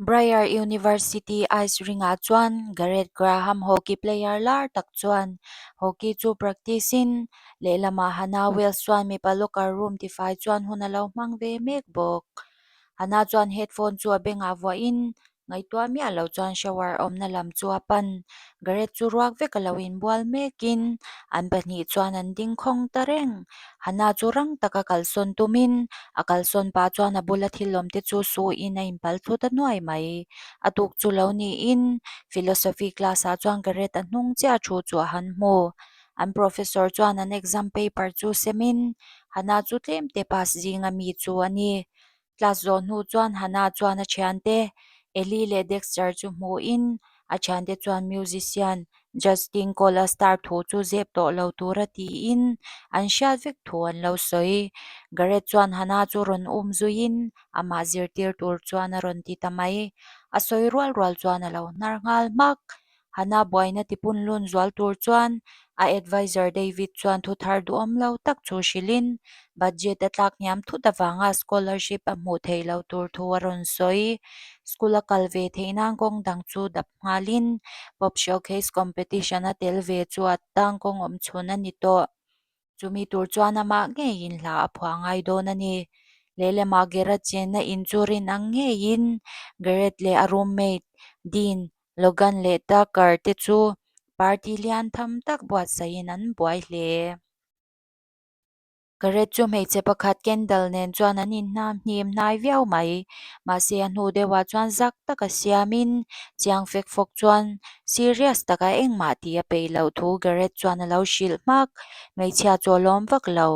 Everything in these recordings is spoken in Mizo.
Briar University ice rink-ah chuan Garrett Graham hockey player lar tak chuan hockey chu practice in lehlamah Hannah Wells chuan mipa locker room tifai chuan hun a lo hmang ve mek bawk. Hannah chuan headphone chu a bengah vuahin Ngaihtuah miah lo chuan shower awmna lam chu a pan. Gareth chu ruak vek a lo inbual mekin an pahnih chuan an ding khawng ta reng. Hannah chu rang taka kalsawn tumin a kalsawn pah chuan a bula thil awm te chu suin a inpal thlu ta nuai mai. A tuk chu lo niin philosophy class ah chuan Gareth a hnung chiah thu chu a han hmu. An professor chuan an exam paper chu semin Hannah chu tlem te pass zinga mi chu a ni. Class zawh hnu chuan Hannah chuan a thiante Ellie leh Dexter chu hmuhin a thiante chuan musician Justin Cole a star thu chu zep tawh lo tura tiin an hriat vek thu an lo sawi. Gareth chuan Hannah chu rawn um zuiin amah zirtir tur chuan a rawn ti ta mai. A sawi rual rual chuan a lo hnar nghal hmak. Hannah buaina tipunlun zual tur chuan a advisor David chuan thu thar duhawm lo tak chu hrilhin budget a tlak hniam thut avanga scholarship a hmuh theih loh tur thu a rawn sawi. School a kal ve theih nan kawng dang chu dap nghalin Pop Showcase competition a tel ve chu a tang kawng awm chhun a ni tawh. Chumi tur chuan amah ngeiin hla a phuah ngai dawn a ni. Lehlamah Gerard chenna in chu rin ang ngeiin Gareth leh a roommate Dean Logan leh Tucker te chu party lian tham tak buatsaihin an buai hle. Gareth chu hmeichhe pakhat Kendall nen chuan an inhnam hnim hnai viau mai. Mahse a hnu deuhah chuan zak taka siamin chiang fek fawk chuan serious taka engmah tih a peih loh thu Gareth chuan a lo hrilh hmak. Hmeichhia chu a lawm vak lo.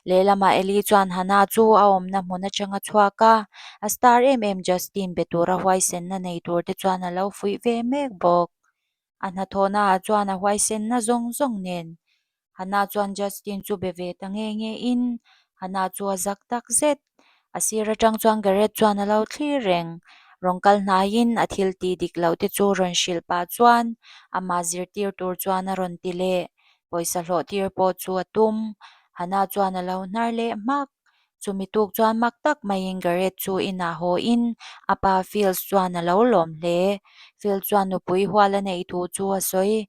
Lehlamah Ellie chuan Hannah chu a awmna hmun atanga chhuak a, a star em em Justin be tura huaisenna nei tur te chuan a lo fuih ve mek bawk. A hnathawhna ah chuan a huaisenna zawng zawng nen Hannah chuan Justin chu be ve ta nge nge in Hannah chu a zak tak zet. A sir atang chuan Gareth chuan a lo thlir reng. Rawn kal hnaiin a thil tih dik loh te chu rawn hrilh pah chuan amah zirtir tur chuan a rawn ti leh. Pawisa hlawh tir pawh chu a tum. Hannah chuan a lo hnar leh hmak. Chumi tuk chuan mak tak maiin Gareth chu inah haw in a pa Fields chuan a lo lawm hle. Fields chuan nupui hual a neih thu chu a sawi.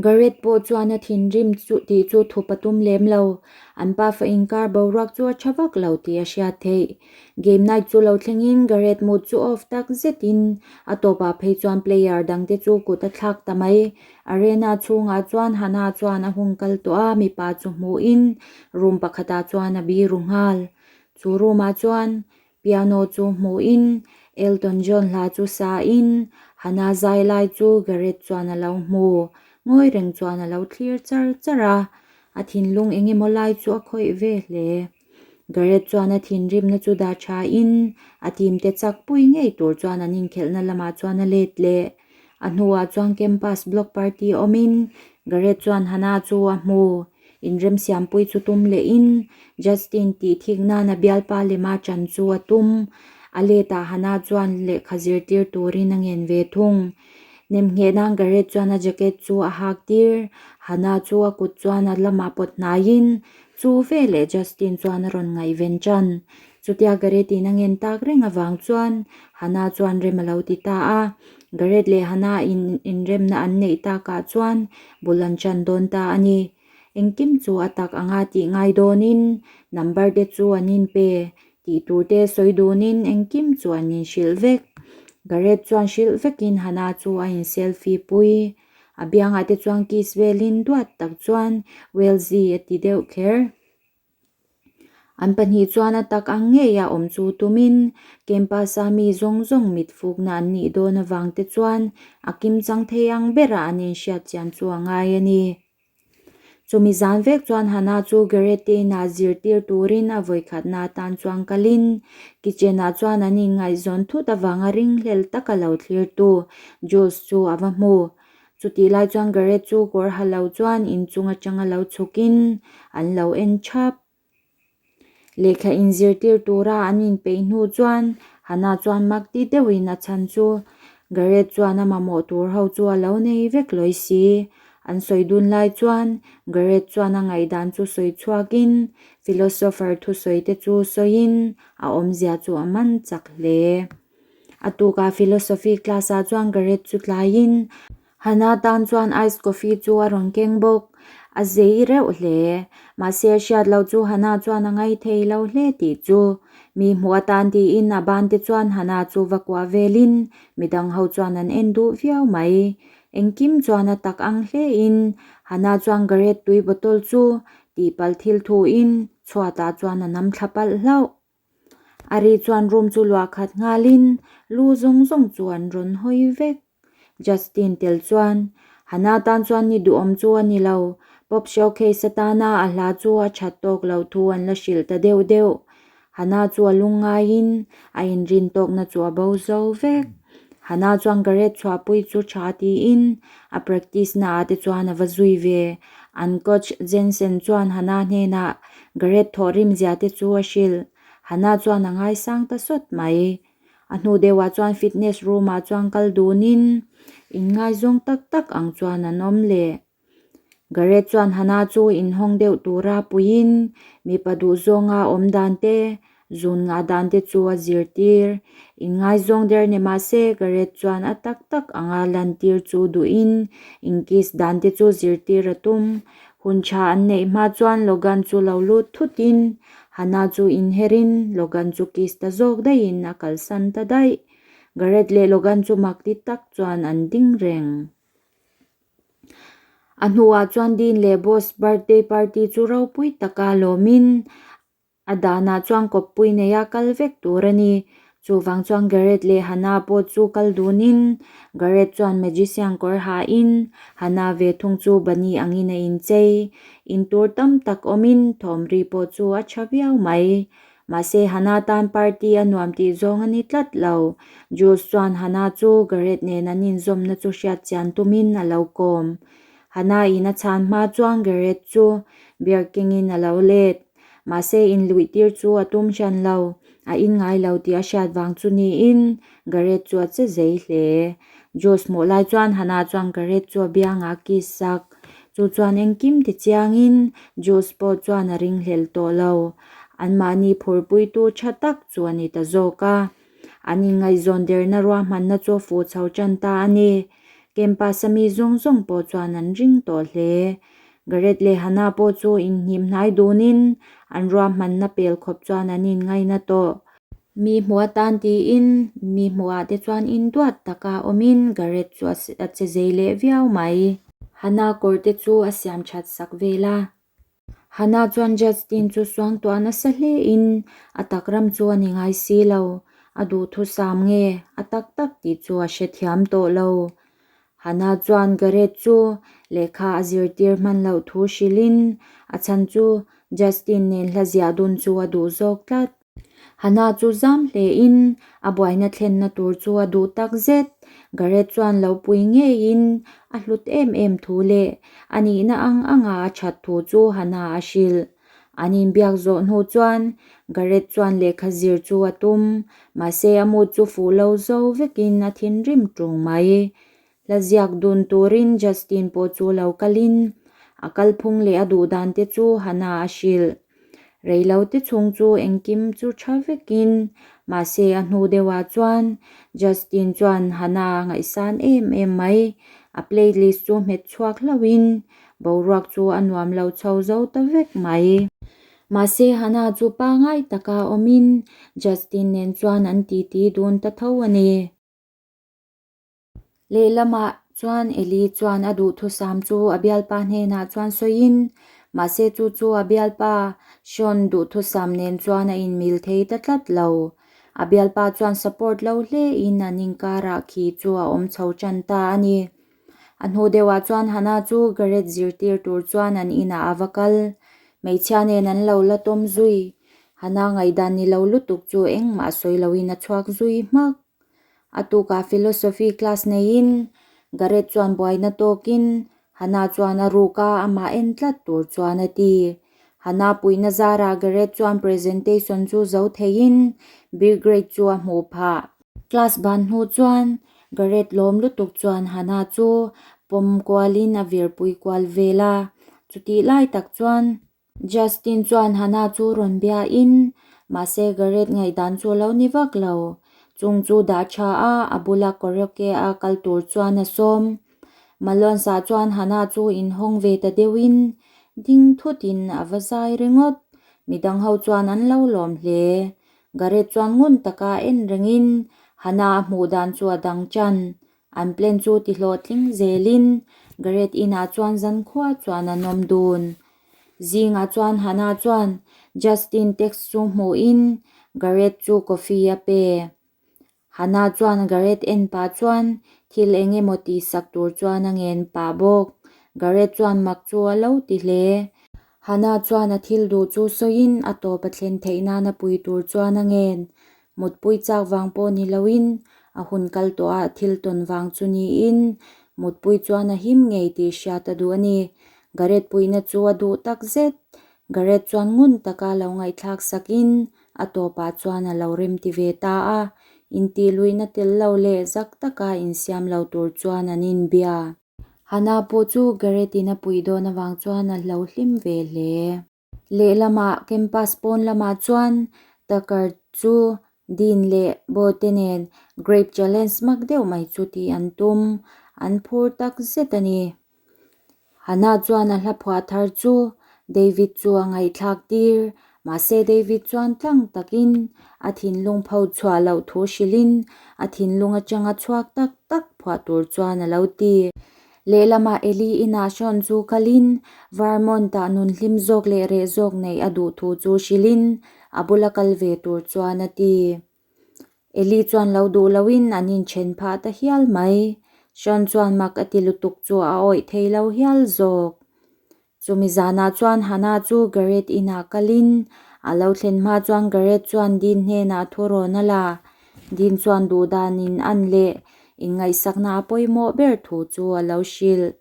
Gareth pawh chuan a thinrim chu tih chu thup a tum lem lo. An pafa inkar boruak chu a tha vak lo tih a hriat theih. Game night chu lo thlengin Gareth mood chu off tak zetin a tawpah phei chuan player dangte chu kut a thlak ta mai. Arena chhungah chuan Hannah chuan a hun kal tawh a, mipa chu hmuhin room pakhatah chuan a biru nghal. Chu room-ah chuan piano chu hmuhin Elton John hla chu sain Hannah zai lai chu Gareth chuan a lo hmu. Ngawi reng chuan a lo thlir char char a, a thinlung eng emaw lai chu a khawih ve hle. Gareth chuan a thinrimna chu dah thain a team te chak pui ngei tur chuan an inkhelhna lamah chuan a let leh. A hnuah chuan campus block party awmin Gareth chuan Hannah chu a hmu. Inremsiampui chu tum lehin Justin tih thik nan a bialpa lema chan chu a tum. A letah Hannah chuan lehkha zirtir turin a ngen ve thung. Nemngheh nan Gareth chuan a jacket chu a hak tir. Hannah chu a kut chuan a lamah pawt hnaiin Chu veleh Justin chuan a rawn ngaihven ṭan. Chutia Gareth-in a ngen tak reng avang chuan Hannah chuan rem a lo ti ta a. Gareth leh Hannah in inremna an neih takah chuan bul an ṭan dawn ta a ni. Engkim chu a tak anga tih ngai dawnin number te chu an inpe tih tur te sawi dunin engkim chu an inhrilh vek. Gareth chuan hrilh vekin Hannah chu a in selfie pui. A biangah te chuan kiss velin duat tak chuan Welsie a ti deuh kher. An pahnih chuan a tak ang ngei a awm chu tumin campus a mi zawng zawng mit fukna an nih dawn avang te chuan a kim chang thei ang berah an inhriat chian chu a ngai a ni. Chumi zan vek chuan Hannah chu Gareth-te-inah zirtir turin a vawikhatna atan chuan kalin kitchen-ah chuan an inngaihzawn thut avanga ringhlel taka lo thlirtu Jules chu a va hmu. Chutih lai chuan Gareth chu kawr ha lo chuan inchung atanga lo chhukin an lo en thap. Lehkha inzirtir tura an inpeih hnu chuan Hannah chuan mak ti deuhin a chhan chu Gareth chuan a mamawh tur ho chu a lo nei vek lawi si. An sawi dun lai chuan Gareth chuan a ngaihdan chu sawi chhuakin philosopher thusawi te chu sawiin a awmzia chu a man chak hle. A tukah philosophy class ah chuan Gareth chu tlaiin Hannah tan chuan ice coffee chu a rawn keng bawk. A zei reuh hle. Mahse a hriat loh chu Hannah chuan a ngai thei lo hle tih chu. Mi hmuh atan tiin a ban te chuan Hannah chu va kuah velin midang ho chuan an en duh viau mai. Engkim chuan a tak ang hlein Hannah chuan Gareth tui bottle chu tihpalh thil thuin chhuatah chuan a nam thla palh hlauh. A ri chuan room chu luah khat nghalin lu zawng zawng chu an rawn hawi vek. Justin tel chuan Hannah tan chuan ni duhawm chu a ni lo, pop showcase atana a hla chu a that tawk loh thu an la hrilh ta deuh deuh. Hannah chu a lungngaiin a inrin tawkna chu a bo zo vek. Hannah chuan Gareth chhuahpui chu tha tiin a practice naah te chuan a va zui ve. An coach Jensen chuan Hannah hnenah Gareth thawhrim zia te chu a hrilh. Hannah chuan a ngaisang ta sawt mai. A hnu deuhah chuan fitness room ah chuan kal dunin inngaizawng tak tak ang chuan an awm leh. Gareth chuan Hannah chu inhawng deuh tura puiin mipa duhzawnga awm dan te, zun ngah dan te chu a zirtir. Inngaizawng der ni mah se Gareth chuan a tak tak anga lantir chu duhin inkiss dan te chu zirtir a tum. Hun tha an neih hma chuan Logan chu lo lut thutin Hannah chu inherin Logan chu kiss ta zawk daihin a kalsan ta daih. Gareth leh Logan chu mak ti tak chuan an ding reng. A hnuah chuan Dean leh Boss birthday party chu ropui taka lawmin a danah chuan kawppui neia kal vek tur a ni. Chuvang chuan Gareth leh Hannah pawh chu kal dunin Gareth chuan magician kawr hain Hannah ve thung chu bunny angin a inchei. Intur tam tak awmin thawmri pawh chu a tha viau mai. Mahse, Hannah tan party a nuam tih zawng a ni tlat lo. Jules chuan Hannah chu Gareth nen an inzawmna chu hriat chian tumin a lo kawm. Hannah in a chhan hma chuan Gareth chu beer kengin a lo let. Mahse, inluihtir chu a tum hran lo. A in ngai lo tih a hriat vang chu niin Gareth chu a che zei hle. Jules hmuh lai chuan Hannah chuan Gareth chu a biangah a kiss sak. Chu chuan engkim ti chiangin Jules pawh chuan a ringhlel tawh lo. Anmahni phurpuitu tha tak chu a ni ta zawk a. An inngaihzawn derna ruahmanna chu a fuh chho tan ta a ni. Campus a mi zawng zawng pawh chuan an ring tawh hle. Gareth leh Hannah pawh chu inhnim hnai dunin an ruahmanna pel khawp chuan an inngaina tawh. Mi hmuh atan tiin mi hmuhah te chuan induat taka awmin Gareth chu a che zei leh viau mai. Hannah kawr te chu a siam that sak vel a. Hannah chuan Justin chu suangtuah nasa hlein a tak ram chu a ni ngai si lo, a duhthusam nge a tak tak tih chu a hrethiam tawh lo. Hannah chuan Gareth chu lehkha a zirtir hman loh thu hrilhin a chhan chu Justin nen hla ziah dun chu a duh zawk tlat. Hannah chu zam hlein a buaina thlenna tur chu a duh tak zet. Gareth chuan lo pui ngeiin a hlut em em thu leh a nihna ang anga a that thu chu Hannah a hrilh. An inbiak zawh hnu chuan Gareth chuan lehkha zir chu a tum, mahse a mood chu fuh lo zo vekin a thinrim ṭung mai. Hla ziak dun turin Justin pawh chu lo kalin a kalphung leh a duhdan te chu Hannah a hrilh. Reilote chhung chu engkim chu tha vekin mahse a hnu deuhah chuan Justin chuan Hannah a ngaihsan em em mai. A playlist chu hmet chhuak hlauhin boruak chu a nuam lo chho zo ta vek mai. Mahse Hannah chu pangai taka awmin Justin nen chuan an titi dun ta tho a ni. Lehlamah chuan Eli chuan a duhthusam chu a bialpa hnenah chuan sawiin, mahse chu chu a bialpa Sean duhthusam nen chuan a inmil thei ta tlat lo. A bialpa chuan support lo hlein an inkarah khi chu a awm chho tan ta a ni. A hnu deuhah chuan Hannah chu Gareth zirtir tur chuan an inah a va kal. Hmeichhia nen an lo la tawm zui. Hannah ngaihdan ni lo lutuk chu engmah sawi loin a chhuak zui hmak. A tukah philosophy class neiin Gareth chuan buaina tawkin Hannah chuan a ruk a, amah en tlat tur chuan a ti. Hannah puihna zarah Gareth chuan presentation chu zo theiin B grade chu a hmuh phah. Class ban hnu chuan Gareth lawm lutuk chuan Hannah chu pawm kualin a virpui kual vel a, chutih lai tak chuan Justin chuan Hannah chu rawn biain, mahse Gareth ngaihdan chu a lo ni vak lo. Chung chu dah tha a, a bula karaoke a kal tur chuan a sawm. Malone-ah chuan Hannah chu inhawng ve ta deuhin ding thutin a va zai ringawt. Midang ho chuan an lo lawm hle. Gareth chuan ngun taka en rengin Hannah a hmuh dan chu a dang chan. An plan chu ti hlawhtling zelin Gareth inah chuan zankhua chuan an awm dun. Zingah chuan Hannah chuan Justin text chu hmuhin Gareth chu coffee a pe. Hannah chuan Gareth en pah chuan thil eng emaw tihsak tur chuan a ngen pah bawk. Gareth chuan mak chu a lo ti hle. Hannah chuan a thil duh chu sawiin a tawp a thlen theih nana pui tur chuan a ngen. Mutpui chak vang pawh ni loin a hun kal tawh ah thil tawn vang chu niin mutpui chuan a him ngei tih hriat a duh a ni. Gareth puihna chu a duh tak zet. Gareth chuan ngun taka lo ngaihthlak sakin a tawpah chuan a lo rem ti ve ta a, intihluihna tel lo leh zak taka insiam lo tur chuan an inbia. Hannah pawh chu Gareth-in a puih dawn avang chuan a hlo hlim ve hle. Lehlamah campus pawn lamah chuan Tucker chu Dean leh Bo te nen Grape Challenge mak deuh mai chu tih an tum, an phur tak zet a ni. Hannah chuan a hla phuah thar chu David chu a ngaihthlak tir. Mahse David chuan tlang takin a thinlung pho chhuah loh thu hrilhin a thinlung atanga chhuak tak tak phuah tur chuan a lo ti. Lehlamah Eli inah Sean chu kalin Vermont-ah nun hlim zawk leh reh zawk neih a duh thu chu hrilhin a bula kal ve tur chuan a ti. Eli chuan lo duh loin an inthen phah ta hial mai. Sean chuan mak a ti lutuk chu a awih thei lo hial zawk. Chumi zanah chuan Hannah chu Gareth inah kalin a lo thlen hma chuan Gareth chuan Dean hnenah thu rawn a la. Dean chuan duhdanin an leh inngaihsakna a pawimawh ber thu chu a lo hrilh.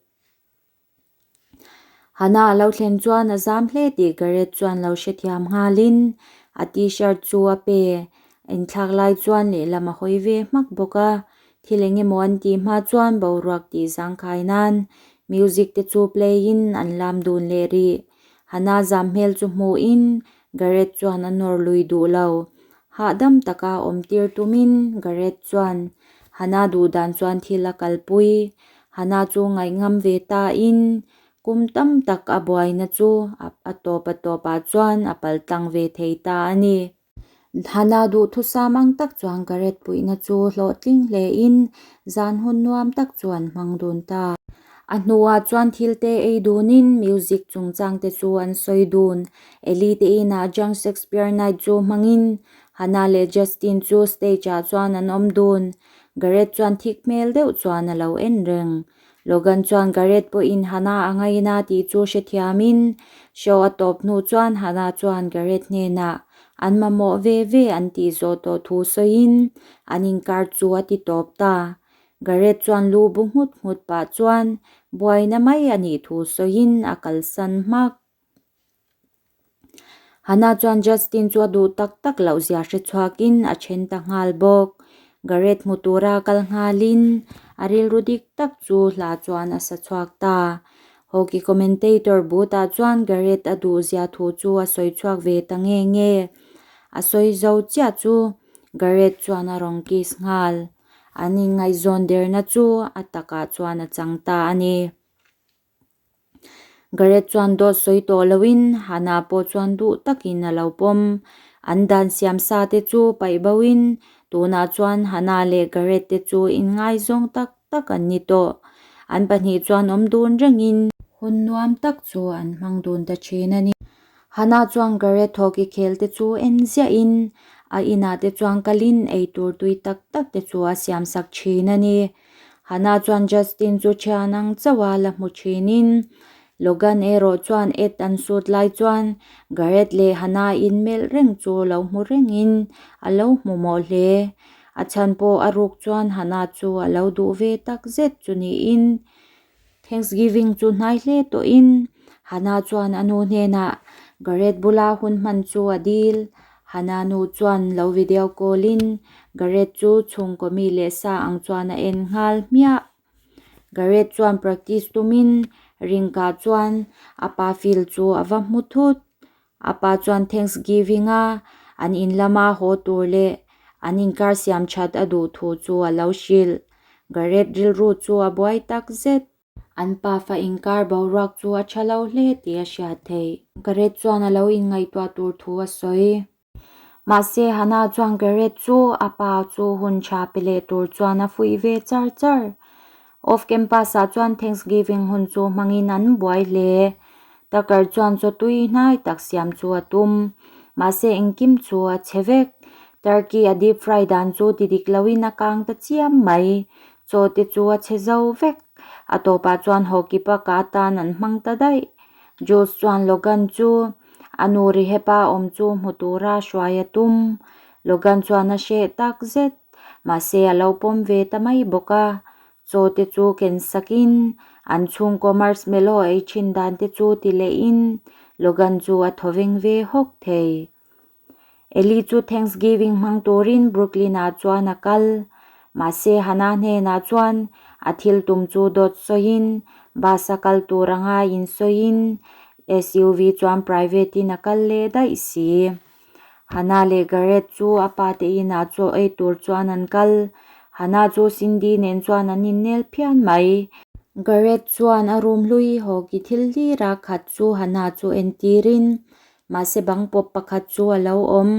Hannah a lo thlen chuan a zam hle tih Gareth chuan lo hrethiam nghalin a t-shirt chu a pe. Inthlak lai chuan lehlam a hawi ve hmak bawk a, thil eng emaw an tih hma chuan boruak tih zangkhai nan music te chu play in an lam dun leh rih. Hannah zam hmel chu hmuhin Gareth chuan a nawr lui duh lo. Hahdam taka awm tir tumin Gareth chuan Hannah duh dan chuan thil a kalpui. Hannah chu ngaihngam ve ta in kum tam tak a buaina chu a tawp a tawpah chuan a paltlang ve thei ta a ni. Hannah duhthusam ang tak chuan Gareth puihna chu hlawhtling hle in zan hun nuam tak chu an hmang dun ta. A hnuah chuan thil te ei dunin music chungchang te chu an sawi dun. Ellie te inah Young Shakespeare Night chu hmangin Hannah leh Justin chu stage ah chuan an awm dun. Gareth chuan thik hmel deuh chuan a lo en reng. Logan chuan Gareth pawhin Hannah a ngaina tih chu hrethiamin show a tawp hnu chuan Hannah chuan Gareth hnenah an mamawh ve ve an tih zawh tawh thu sawiin an inkar chu a ti tawp ta. Gareth chuan lu bu nghut nghut pah chuan buaina mai a nih thu sawiin a kalsan hmak. Hannah chuan Justin chu a duh tak tak loh zia hre chhuakin a then ta nghal bawk. Gareth hmu tura kal nghalin a rilru dik tak chu hla chuan a sa chhuak ta. Hockey commentator booth-ah chuan Gareth a duh zia thu chu a sawi chhuak ve ta nge nge. A sawi zo chiah chu Gareth chuan a rawn kiss nghal. An inngaihzawn derna chu a takah chuan a chang ta a ni. Gareth chuan dawt sawi tawh loin Hannah pawh chuan duh takin a lo pawm. An dan siam sa te chu paih boin tunah chuan Hannah leh Gareth te chu inngaizawng tak tak an ni tawh. An pahnih chuan awm dun rengin hun nuam tak chu an hmang dun ta thin a ni. Hannah chuan Gareth hockey khel te chu en ziahin a inah te chuan kalin eitur tui tak tak te chu a siam sak thin a ni. Hannah chuan Justin chu thian ang chauh a la hmu thinin Logan erawh chuan Ed an sut lai chuan Gareth leh Hannah in melh reng chu lo hmu rengin a lo hmu mawh hle. A chhan pawh a ruk chuan Hannah chu a lo duh ve tak zet chu niin Thanksgiving chu hnai hle tawhin Hannah chuan a nu hnenah Gareth bula hun hman chu a dil. Hannah nu chuan lo video call in Gareth chu chhungkaw mi leh sa ang chuan a en nghal hmiah. Gareth chuan practice tumin Rinka chuan a pa field chu a va hmu thut. A pa chuan Thanksgiving a an in lama haw tur leh An inkar siam that a duh thu chu a lo hrilh. Gareth rilru chu a buai tak zet. An pafa inkar boruak chu a tha lo hle tih a hriat theih. Gareth chuan a lo inngaihtuah tur thu a sawi. Mahse, Hannah chuan Gareth chu a pa chu hun tha pe leh tur chuan a fuih ve char char. Off campus ah chuan Thanksgiving hun chu hmangin an buai hle. Tucker chuan chaw tui hnai tak siam chu a tum. Mahse, engkim chu a chhe vek. Turkey a deep fry dan chu ti dik loin a kang ta chiam mai. Chaw te chu a chhe zo vek. A tawpah chuan hockey puck a atan an hmang ta daih. Jules chuan Logan chu a nu Rehab-a awm chu hmu tura hruai a tum. Logan chuan a hreh tak zet, mahse a lo pawm ve ta mai bawk a. Chaw te chu ken sakin an chhungkaw marshmallow ei thin dan te chu ti lehin Logan chu a thaw veng ve hawk thei. Ellie chu Thanksgiving hmang turin Brooklyn-ah chuan a kal. Mahse, Hannah hnenah chuan a thil tum chu dawt sawiin, bus a kal tur anga insawiin SUV chuan private-in a kal leh daih si. Hannah leh Garrett chu a pa te inah chaw ei tur chuan an kal. Hannah chu Cindy nen chuan an innel phian mai. Garrett chuan a room hlui hockey thil hlira khat chu Hannah chu entirin Mahse bang pawp pakhat chu a lo awm.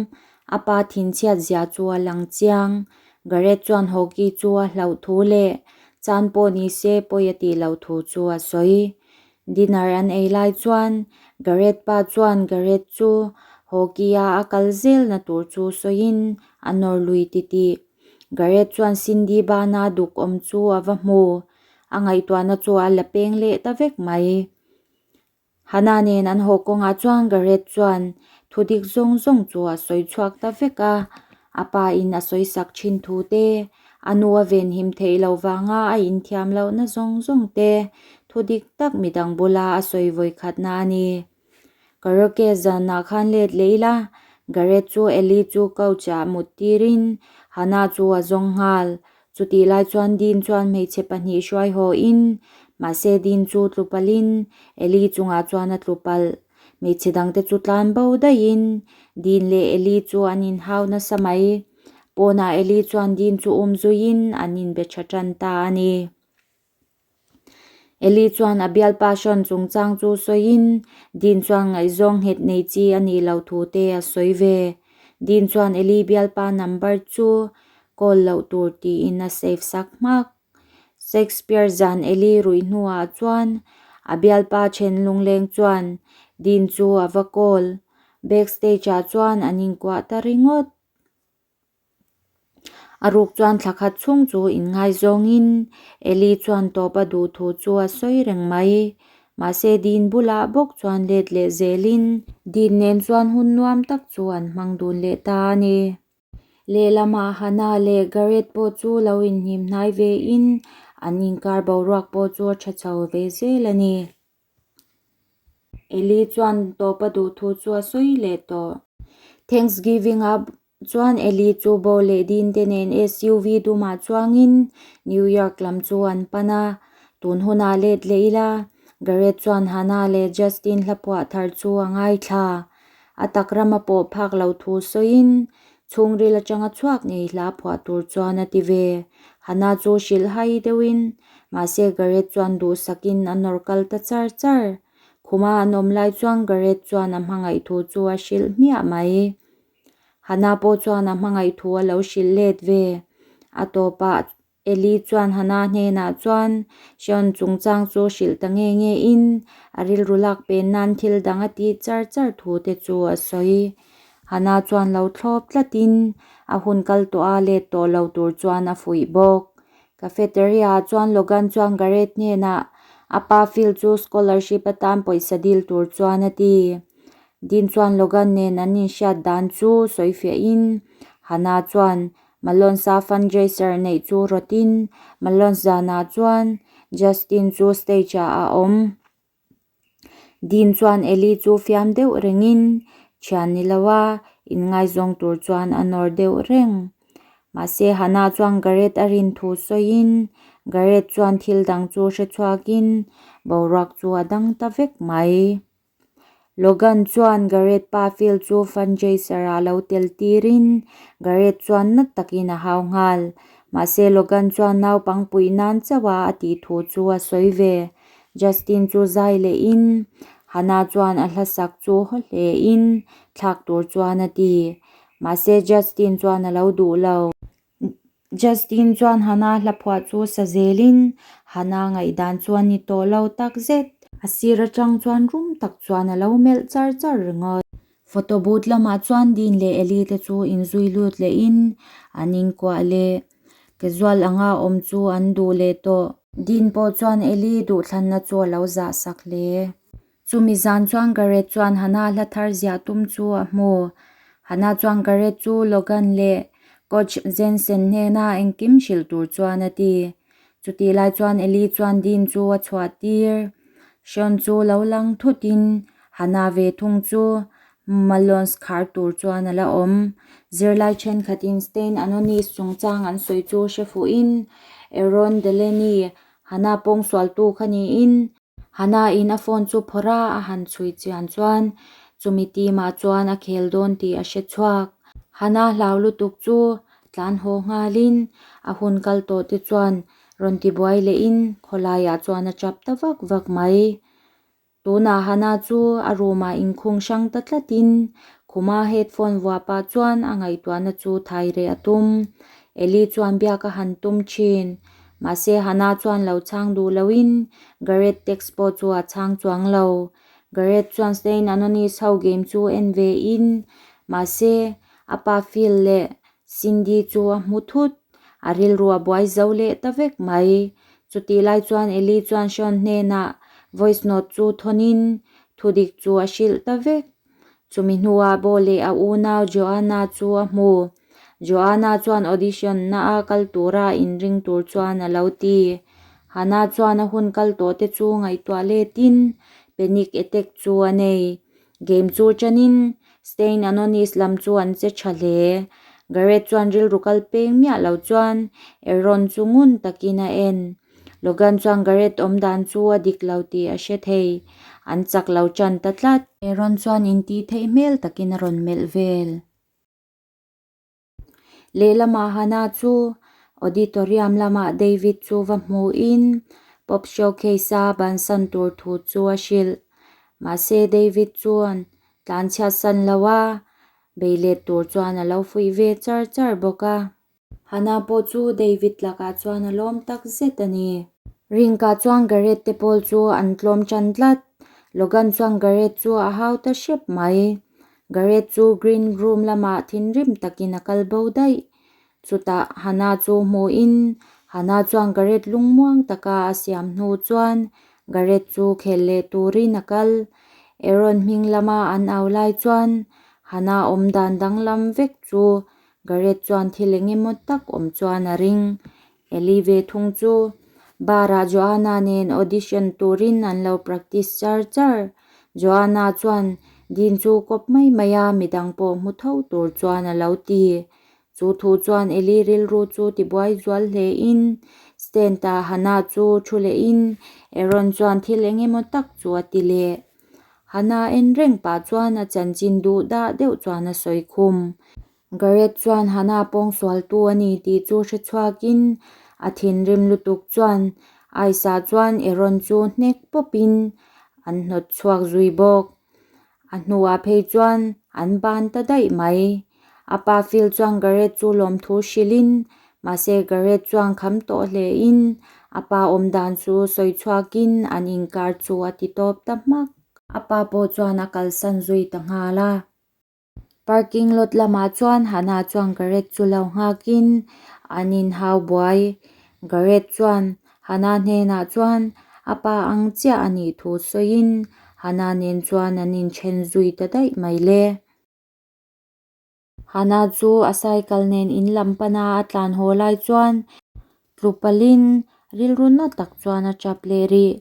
A pa thinchhiat zia chu a lang chiang. Gareth chuan hockey chu a hlauh thu leh chan pawh ni se pawi a tih loh thu chu a sawi. Dinner an ei lai chuan Gareth pa chuan Gareth chu hockey a a kal zelna tur chu sawiin a nawr lui titih. Gareth chuan Cindy bana duk awm chu a va hmu. A ngaihtuahna chu a la peng leh ta vek mai. Hannah nen an haw kawngah chuan Gareth chuan thu dik zawng zawng chu a sawi chhuak ta vek a, a pa in a sawi sak thin thu te, a nu a venhim theih loh vanga a inthiam lohna zawng zawng te, thu dik tak midang bula a sawi vawi khatna a ni. Karaoke zanah khan let leh ila, Gareth chu Ellie chu couch ah mut tirin Hannah chu a zawng nghal. Chutih lai chuan Dean chuan hmeichhe pahnih hruai haw in, mahse Dean chu tlu palh in Ellie chungah chuan a tlu palh. Hmeichhe dangte chu tlan bo daih in Dean leh Ellie chu an inhau nasa mai. Pawnah Ellie chuan Dean chu um zui in an inbe tha tan ta a ni. Ellie chuan a bialpa hrawn chungchang chu sawiin Dean chuan ngaihzawng nghet nei chi a nih loh thu te a sawi ve. Dean chuan Ellie bialpa number chu call loh tur tiin a save sak hmak. Shakespeare zan Ellie ruih hnuah chuan a bialpa then lungleng chuan Dean chu a va call. Backstage ah chuan an inkuah ta ringawt. A ruk chuan thla khat chhung chu inngaizawngin Ellie chuan tawp a duh thu chu a sawi reng mai. Mahse Dean bulah bawk chuan let leh zelin Dean nen chuan hun nuam tak chu an hmang dun leh ta a ni. Lehlamah Hannah leh Gareth pawh chu lo inhnim hnai vein an inkar boruak pawh chu a tha chho ve zel a ni. Ellie chuan tawp a duh thu chu a sawi leh tawh. Thanksgiving ah chuan Ellie chu Bo leh Dean te nen SUV dumah chuangin New York lam chu an pan a. Tun hunah let leh ila, Garrett chuan Hannah leh Justin hla phuah thar chu a ngaithla. A tak rama pawh phak lo thu sawiin chhungril atanga chhuak ngei hla phuah tur chuan a ti ve. Hannah chu hrilh hai deuhin Mahse Gareth chuan duhsakin a nawr kal ta char char. Khuma an awm lai chuan Gareth chuan a hmangaih thu chu a hrilh hmiah mai. Hannah pawh chuan a hmangaih thu a lo hrilh let ve. A tawpah Ellie chuan Hannah hnenah chuan Sean chungchang chu hrilh ta nge nge in a rilru lak pen nan thil dang a tih char char thu te chu a sawi. Hannah chuan lo thlawp tlatin a hun kal tawh a let tawh lo tur chuan a fuih bawk. Cafeteria ah chuan Logan chuan Garrett hnenah a pa Phil chu scholarship atan pawisa dil tur chuan a ti. Dean chuan Logan nen an inhriat dan chu sawifiahin Hannah chuan Malones-a fundraiser neih chu rawtin Malones zanah chuan Justin chu stage ah a awm. Dean chuan Ellie chu fiam deuh rengin thian ni lo a, inngaizawng tur chuan a nawr deuh reng. Mahse Hannah chuan Gareth a rin thu sawiin Gareth chuan thil dang chu hre chhuakin boruak chu a dang ta vek mai. Logan chuan Gareth pa Phil chu fundraiser ah lo tel tirin Gareth chuan na takin a hau nghal. Mahse Logan chuan naupang puih nan chauh a a tih thu chu a sawi ve. Justin chu zai lehin Hannah chuan a hla sak chu haw hlein thlak tur chuan a ti. Mahse Justin chuan a lo duh lo. Justin chuan Hannah hla phuah chu sa zelin Hannah ngaihdan chu a ni tawh lo tak zet. A sir atang chuan rum tak chuan a lo melh char char ringawt. Photo booth lamah chuan Dean leh Ellie te chu inzui lut lehin an inkuah leh. Casual anga awm chu an duh leh tawh. Dean pawh chuan Ellie duhthlanna chu a lo zah sak hle. Chumi zan chuan Gareth chuan Hannah hla thar ziah tum chu a hmu. Hannah chuan Gareth chu Logan leh Coach Jensen hnena engkim hrilh tur chuan a ti. Chutih lai chuan Ellie chuan Dean chu a chhuah tir. Sean chu lo lang thutin Hannah ve thung chu Malone's khar tur chuan a la awm. Zirlai thenkhatin Stain Anonis chungchang an sawi chu hre fuhin Aaron Delaney, Hannah pawngsualtu kha niin, Hannah-in a phone chu phawrh a, a han chhui chian chuan chumi team-ah chuan a khel dawn tih a hre chhuak. Hannah hlau lutuk chu tlan haw nghalin a hun kal tawh te chuan rawn tibuai lehin khawlaiah chuan a chap ta vak vak mai. Tunah Hannah chu a room-ah inkhung hrang ta tlatin khuma headphone vuah pah chuan a ngaihtuahna chu thai reh a tum. Ellie chuan biak a han tum thin. Mahse Hannah chuan lo chhang duh loin Gareth text pawh chu a chhang chuang lo. Gareth chuan Saint Anonis ho game chu en ve in mahse a pa Phil leh Cindy chu a hmu thut. A rilru a buai zo leh ta vek mai. Chutih lai chuan Ellie chuan Sean hnenah voice note chu thawnin thudik chu a hrilh ta vek. Chumi hnuah Bo leh a unau Joanna chu a hmu. Joanna chuan audition na a kal tura inring tur chuan a lo ti. Hannah chuan a hun kal tawh te chu ngaihtuah letin panic attack chu a nei. Game chu chanin Stain Anonis lam chu an che tha hle. Gareth chuan rilru kal peng miah lo chuan Aaron chu ngun takin a en. Logan chuan Gareth awm dan chu a dik lo tih a hre thei. An chak lo tan ta tlat. Aaron chuan intih theih hmel takin a rawn melh vel. Lehlamah Hannah chu auditorium lamah David chu va hmuhin Pop Showcase-a bansan tur thu chu a hrilh. Mahse David chuan tlanchhiatsan lo a, bei let tur chuan a lo fuih ve char char bawk a. Hannah pawh chu David lakah chuan a lawm tak zet a ni. Rinka chuan Gareth te pawl chu an tlawm tan tlat. Logan chuan Gareth chu a hau ta hrep mai. Gareth chu green room lamah thinrim takin a kal bo daih. Chutah Hannah chu hmuhin Hannah chuan Gareth lungmuang taka a siam hnu chuan Gareth chu khel leh turin a kal. Aaron hming lama an au lai chuan Hannah awmdan danglam vek chu Gareth chuan thil eng emaw tak awm chuan a ring. Ellie ve thung chu bar-ah Joanna nen audition turin an lo practice char char. Joanna chuan Dean chu kawp mai mai a, midang pawh hmu tho tur chuan a lo ti. Chu thu chuan Ellie rilru chu tibuai zual hlein stand-ah Hannah chu thu lehin Aaron chuan thil eng emaw tak chu a ti leh. Hannah en reng pah chuan a chanchin duh dah deuh chuan a sawi khum. Gareth chuan Hannah pawngsualtu a ni tih chu hre chhuakin a thinrim lutuk chuan Ice-ah chuan Aaron chu hnek pawpin an hnawt chhuak zui bawk. A hnuah phei chuan an ban ta daih mai. A pa Phil chuan Gareth chu lawmthu hrilhin mahse Gareth chuan kham tawh hlein a pa awm dan chu sawi chhuakin an inkar chu a ti tawp ta hmak. A pa pawh chuan a kalsan zui ta nghal a. Parking lot lamah chuan Hannah chuan Gareth chu lo nghakin an inhau buai. Gareth chuan Hannah hnenah chuan a pa ang chiah a nih thu sawiin Hannah nen chuan an inthen zui ta daih mai le. Hannah chu a cycle nen in lam pana a tlan haw lai chuan tlu palhin rilru na tak chuan a tap leh rih.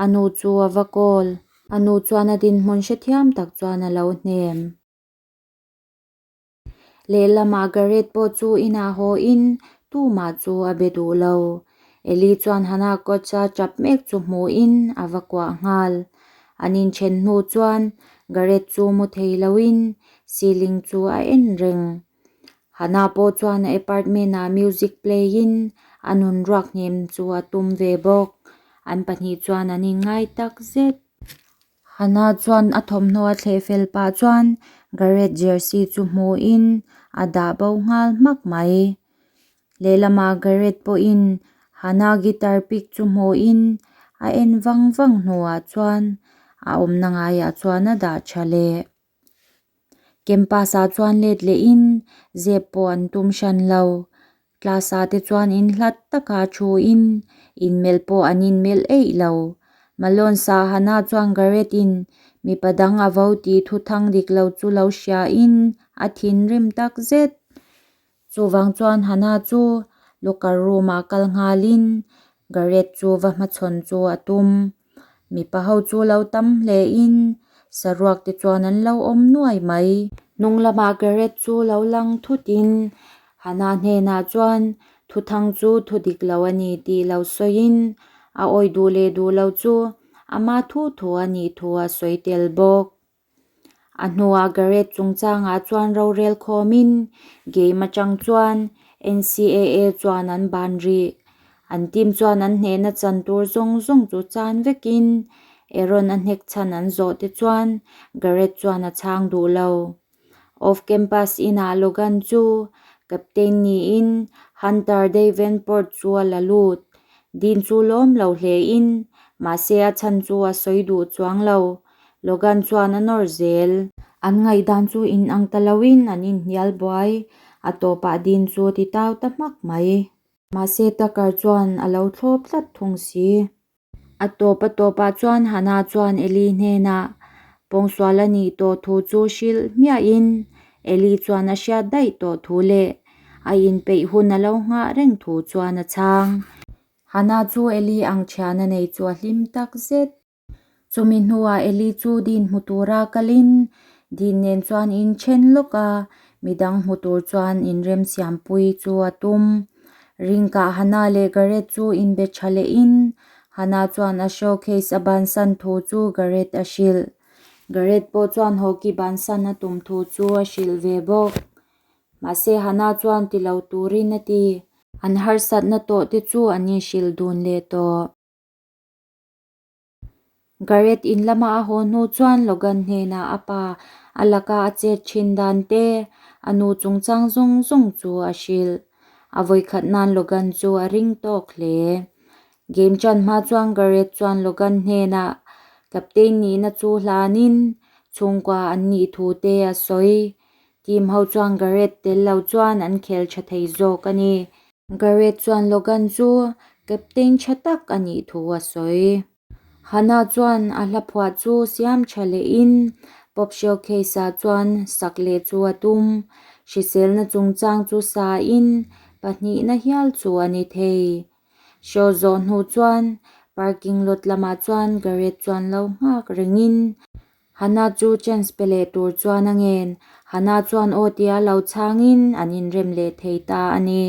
A nu chu a va call. A nu chuan a dinhmun hrethiam tak chuan a lo hnem. Lehlamah Gareth pawh chu inah haw-in tumah chu a be duh lo. Ellie chuan Hannah coach-a tap mek chu hmuhin a va kuah nghal. An inthen hnu chuan Gareth chu mu thei loin ceiling chu a en reng. Hannah pawh chuan a apartment ah music play in a nun ruak hnem chu a tum ve bawk. An pahnih chuan an inngai tak zet. Hannah chuan a thawmhnaw a thleh fel pah chuan Gareth jersey chu hmuhin a dah bo nghal hmak mai. Lehlamah Gareth pawhin Hannah guitar pick chu hmuhin a en vang vang hnuah chuan a awmna ngaiah chuan a dah tha leh. Campus ah chuan let lehin zep pawh an tum hran lo. Class ah te chuan in hlat taka thu in inmelh pawh an inmelh eih lo. Malone Sahana chuan Gareth in mipa dang a vo tih thu thang dik lo chu lo hria in a thinrim tak zet. Chuvang chuan Hannah chu locker room ah kal nghalin Gareth chu va hmachhawn chu a tum. Mipa ho chu lo tam hle in saruak te chuan an lo awm nuai mai. Hnung lamah Gareth chu lo lang thut in Hannah hnenah chuan thuthang chu thu dik lo a ni tih lo sawiin a awih duh leh duh lo chu ama thu thu a nih thu a sawi tel bawk. A hnuah Gareth chungchangah chuan rorel khawmin game atang chuan NCAA chuan an ban rih. An team chuan an hnehna chan tur zawng zawng chu chan vekin Aaron a hnek chhan an zawh te chuan Gareth chuan a chhang duh lo. Off campus inah Logan chu captain niin Hunter Davenport chu a la lut. Dean chu lawm lo hlein mahse a chhan chu a sawi duh chuang lo. Logan chuan a nawr zel. An ngaihdan chu inang ta loin an inhnial buai. A tawpah Dean chu a ti tau ta hmak mai. Mahse Tucker chuan a lo thlawp tlat thung si. A tawp a tawpah chuan Hannah chuan Eli hnenah pawngsual a nih tawh thu chu hrilh hmiahin Eli chuan a hriat daih tawh thu leh a inpeih hun a lo nghah reng thu chuan a chhang. Hannah chu Eli ang thian a nei chu a hlim tak zet. Chumi hnuah Eli chu Dean hmu tura kalin Dean nen chuan in then lawk a, midang hmu tur chuan inremsiampui chu a tum. Ringkah Hannah leh Gareth chu inbe tha lehin Hannah chuan a showcase a bansan thu chu Gareth a hrilh. Gareth pawh chuan hockey bansan a tum thu chu a hrilh ve bawk. Mahse Hannah chuan ti lo turin a ti. An harsatna tawh te chu an inhrilh dun leh tawh. Gareth in lama a haw hnu chuan Logan hnenah a pa a laka a chet thin dan te, a nu chungchang zawng zawng chu a hrilh. A vawikhat nan Logan chu a ring tawk hle. Game chan hma chuan Gareth chuan Logan hnenah captain nihna chu hlanin chhungkua an nih thu te a sawi. Team ho chuan Gareth tel lo chuan an khel tha thei zawk a ni. Gareth chuan Logan chu captain tha tak a nih thu a sawi. Hannah chuan a hla phuah chu siam tha lehin pop showcase ah chuan sak leh chu a tum. Hriselna chungchang chu sain pahnihna hial chu a ni thei. Show zawh hnu chuan parking lot lamah chuan Gareth chuan lo nghak rengin Hannah chu chance pe leh tur chuan a ngen. Hannah chuan aw tia lo chhangin an inrem leh thei ta a ni.